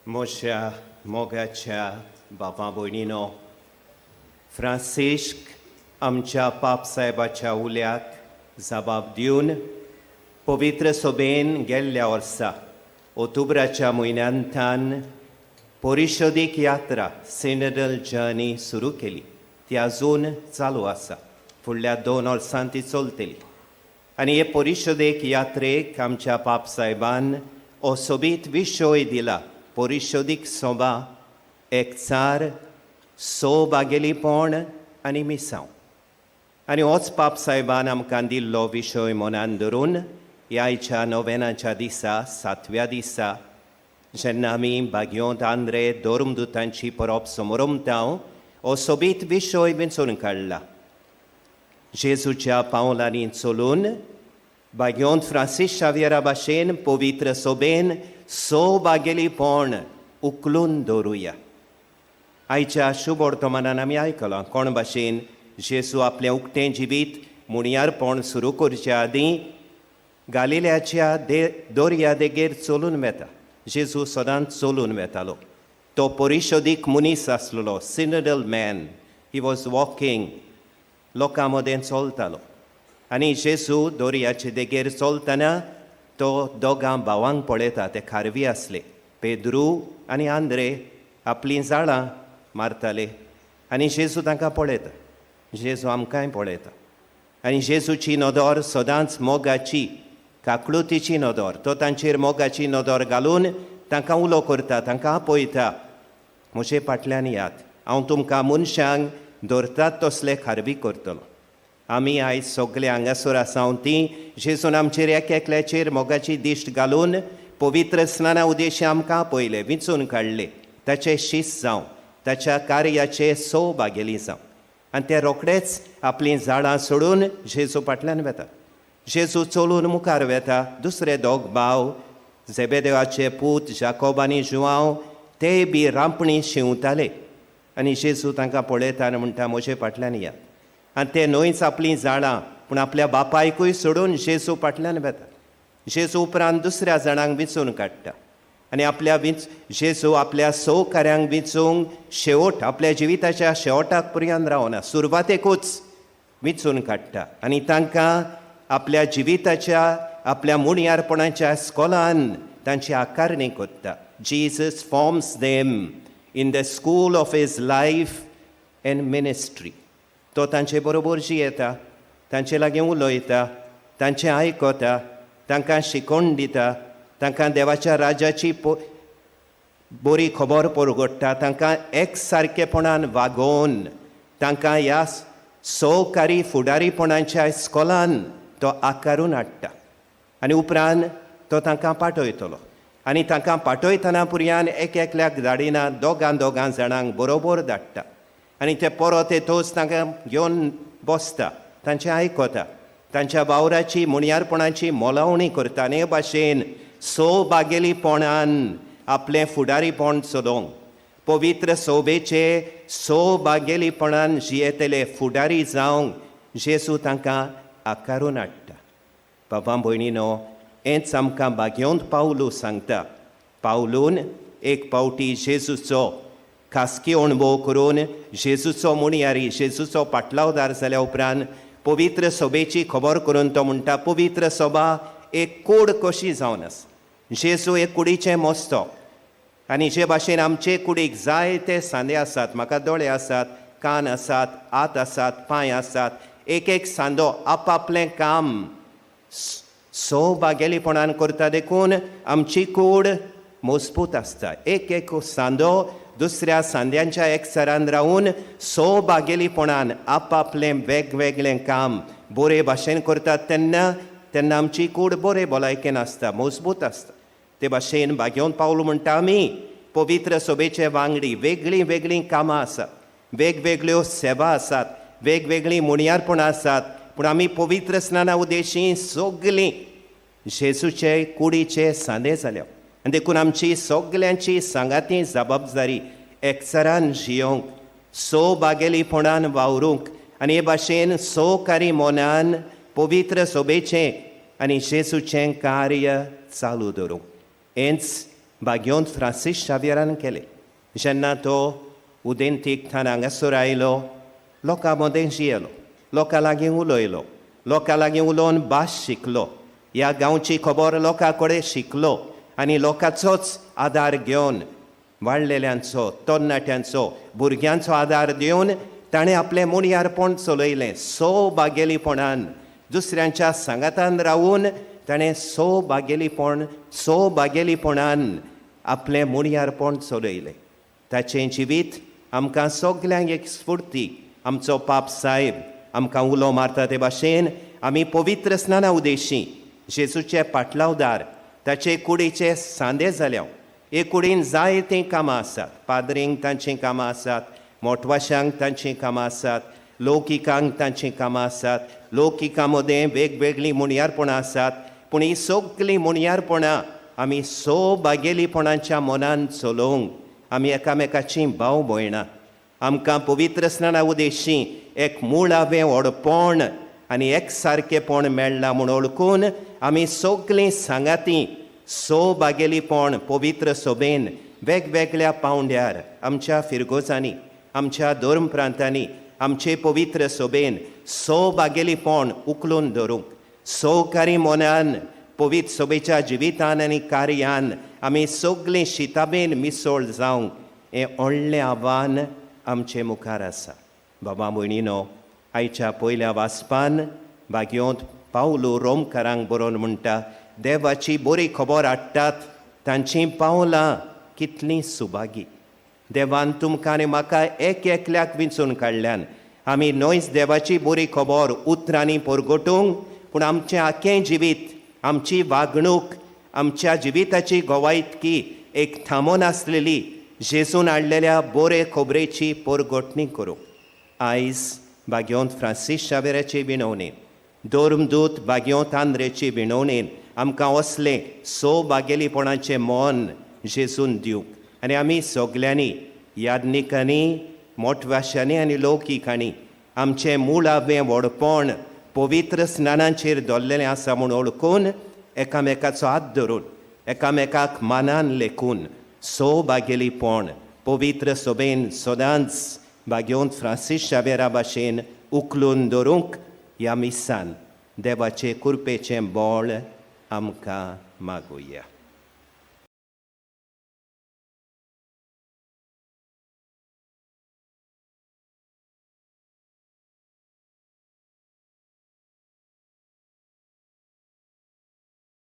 म्हज्या मोगाच्या बाबा भयणीनो, फ्रांसिस्क आमच्या पापसाहेबाच्या उल्याक जबाब दिवन पवित्र सोबेन गेल्ल्या वर्सा ऑक्टोबराच्या म्हयन्यांतल्यान परिशदीक यात्रा, सिनडल जर्नी सुरू केली. ती अजून चालू आसा. फुडल्या 2 वर्सां ती चलतली. आनी हे परिशदेक यात्रेक आमच्या पापसाहेबान हो सोबीत विशय दिला, परिशदीक सभा, एकचार, सौभागेलीपण आनी मिसांव. आनी होच पापसाहेबान आमकां दिल्लो विशय मनान धरून ह्या आयच्या नोवेनाच्या दिसा, सातव्या दिसा, जेन्ना आमी भाग्योंत आंद्रे धर्मदुतांची परब समरमता, हो सोबीत विशय वेंचून काडला. जेजूच्या पावलांनी चलून भाग्योंत फ्रांसीस शावियरा भाशेन पवित्र सोबेन सौभागेलीपण उखलून दवरुया. आयच्या शुभ वर्तमानान आमी आयकलां, कोण भाशेन जेजू आपलें उक्तें जिवीत, मुणयारपण सुरू करचे आदीं गालिल्याच्या दे दर्या देगेर चलून वेता. जेजू सदांच चलून वेतालो. तो परिशदीक मनीस आसलेलो, synodal man. He was walking. लोकां मदें चलतालो. आनी जेजू दर्याचे देगेर चलतना तो दोगां भावांक पळयता. ते खारवी आसले. पेद्रू आनी आंद्रे आपलीं जाळां मारताले. आनी जेजू तांकां पळयता. जेजू आमकांय पळयता. आनी जेजूची नदर सदांच मोगाची, काकळुतीची नदर. तो तांचेर मोगाची नदर घालून तांकां उलो करता, तांकां आपयता, "म्हजे फाटल्यान यात, हांव तुमकां मनशांक धरतात तसले खारवी करतलो." आमी आयज सगळे हांगासर आसा ती जेजून आमचेर एक एकल्याचेर मोगाची दिश्ट घालून पवित्र स्नाना उद्देशी आमकां आपयले, विंचून काडले, ताचे शीस जावं, ताच्या कार्याचे सौभागेली जावं. आनी ते रोखडेच आपलीं जाळां सोडून जेजू फाटल्यान वेतात. जेजू चलून मुखार वेता. दुसरे दोग भाव, झेबेदेवाचे पूत जाकोब आनी जुवांव, ते बी रांपणी शिंवताले. आनी जेजू तांकां पळयता आनी म्हणटा, "म्हजे फाटल्यान यात." आनी ते न्हयच आपलीं जाळां, पूण आपल्या बापायकूय सोडून जेजू फाटल्यान वेता. जेजू उपरांत दुसऱ्या जाणांक विंचून काडटा. आनी आपल्या विंच जेजू आपल्या सौकार्यांक विंचूंक शेवट, आपल्या जिविताच्या शेवटाक पर्यंत रावना, सुरवातेकूच विंचून काडटा आनी तांकां आपल्या जिविताच्या, आपल्या मुणयारपणाच्या स्कॉलान तांची आकारणी करता. Jesus forms them in the school of his life and ministry. तो तांचे बरोबर जियेता, तांचे लागीं उलयता, तांचें आयकता, तांकां शिकोवन दिता, तांकां देवाच्या राजाची बरी खबर परगट्टा. तांकां एक सारकेपणान वागोवन तांकां ह्या सौकारी फुडारीपणाच्या इस्कोलान तो आकारून हाडटा. आनी उपरांत तो तांकां पाठयतलो. आनी तांकां पाठयतना पुरयान एक एकल्याक धाडिना, दोगां दोगां जाणांक बरोबर धाडटा. आनी ते परत येतोच तांकां घेवन बसता, तांचें आयकता, तांच्या वावराची, मुणयारपणाची मोलावणी करता. आनी हे भाशेन सौभागेलीपणान आपलें फुडारीपण चलोवंक, पवित्र सोबेचे सौभागेलीपणान जियेतले फुडारी जावंक जेजू तांकां आकारून हाडटा. बाबा भयणीनो, हेंच आमकां भाग्योंत पावलू सांगता. पावलून एक पावटी जेजूचो खासकी अणभव करून, जेजूचो मुणयारी, जेजूचो पाटलावदार जाल्या उपरांत पवित्र सभेची खबर करून तो म्हणटा, पवित्र सभा एक कूड कशी जावन आसा. जेजू एक कुडीचें मस्तक. आनी जे भाशेन आमचे कुडीक जायते सांदे आसात, म्हाका दोळे आसात, कान आसात, हात आसात, पांय आसात, एक एक सांदो आपापलें काम सौभागेलीपणान करता, देखून आमची कूड मजबूत आसता. एक एक सांदो दुसऱ्या सांद्यांच्या एकसरान रावून सौभागेलीपणान आपापलें वेगवेगळें काम बरे भाशेन करतात, तेन्ना तेन्ना आमची कूड बरे भलायकेन आसता, मजबूत आसता. ते भाशेन भाग्योन पावलो म्हणटा, आमी पवित्र सभेचे वांगडी, वेगळीं वेगळीं कामां आसात, वेगवेगळ्यो सेवा आसात, वेगवेगळीं मुणयारपणां आसात, पूण आमी पवित्र स्नाना उद्देशी सगळीं जेजूचे कुडीचे सांदे जाल्या. आनी देखून आमची सगल्यांची सांगाती जबाबदारी एकसरान जियोंक, सौभागेलीपणान वावरूंक आनी हे भाशेन सौकारी मनान पवित्र सोबेचें आनी जेजूचें कार्य चालू दवरूंक. हेंच भाग्योंत फ्रांसीस शाव्यरान केलें. जेन्ना तो उदेंतीक थान हांगासर आयलो, लोकां मदें जियेलो, लोकां लागीं उलयलो, लोकां लागीं उलोवन भास शिकलो, ह्या गांवची खबर लोकां कडेन शिकलो आनी लोकांचोच आदार घेवन, वाडलेल्यांचो, तरणाट्यांचो, भुरग्यांचो आदार दिवन ताणें आपलें मुणयारपण चलयलें. सौभागेलीपणान दुसऱ्यांच्या सांगातान रावून ताणें सौभागेलीपणान आपलें मुणयारपण चलयलें. ताचें जिवीत आमकां सगल्यांक एक स्फुर्ती. आमचो पाप साहेब आमकां उलो मारता ते भाशेन आमी पवित्र स्नाना उदेशी जेजूचे पाटलावदार, ताचे कुडीचे सांदे जाल्या. हे कुडीन जायतीं कामां आसात. पाद्रींक तांचीं कामां आसात, मोटवाशांक तांचीं कामां आसात, लौकिकांक तांचीं कामां आसात. लौकिकां मदें वेगवेगळीं मुणयारपणां आसात, पूण ही सगळीं मुणयारपणां आमी सौभागेलीपणाच्या मनान चलोवंक आमी एकामेकाचीं भाव भयणां. आमकां पवित्र स्नाना उदेशी एक मुळावें व्हडपण आनी एकसारकेपण मेळ्ळां म्हूण वळखून आमी सगळीं सांगाती सौभागेलीपण पवित्र सोबेन वेगवेगळ्या पावंड्यार आमच्या फिरगोजांनी, आमच्या धर्म प्रांतांनी आमचे पवित्र सोबेन सौभागेलीपण उखलून धरूंक सौकारी मनान पवित्र सोबेच्या जिवितान आनी कार्यान आमी सगळीं शिताबेन मिसळ जावंक हें व्हडलें आव्हान आमचे मुखार आसा. बाबा भयणीनो, आयच्या पयल्या वाचपान भाग्योंत पावलू रोमकारांक बरोवन म्हणटा, देवाची बरी खबर हाडटात तांचीं पावलां कितलीं सुभागी. देवान तुमकां आनी म्हाका एक एकल्याक विंचून काडल्यान आमी न्हयच देवाची बरी खबर उतरांनी परगटूंक, पूण आमचें आख्खें जिवीत, आमची वागणूक, आमच्या जिविताची गवायतकी एक थांबोन आसलेली जेजून हाडलेल्या बरे खबरेची परगटणी करूंक. आयज भाग्योंत फ्रांसीस शावेराचे विनवणेन, धर्मदूत भाग्योंत आंद्रेचे विनवणेन आमकां असलें सौभागेलीपणाचें मन जेजून दिवंक आनी आमी सगल्यांनी, याज्ञिकांनी, मोटवाशांनी आनी लौकिकांनी आमचें मुळावें व्हडपण पवित्र स्नानाचेर दवरलेलें आसा म्हूण वळखून एकामेकाचो हात धरून, एकामेकाक मानान लेखून सौभागेलीपण पवित्र सोबेन सदांच भाग्योंत फ्रांसीस शावेरा भाशेन उखलून धरूंक ह्या मिसान देवाचे कृपेचें बळ आमकां मागुया.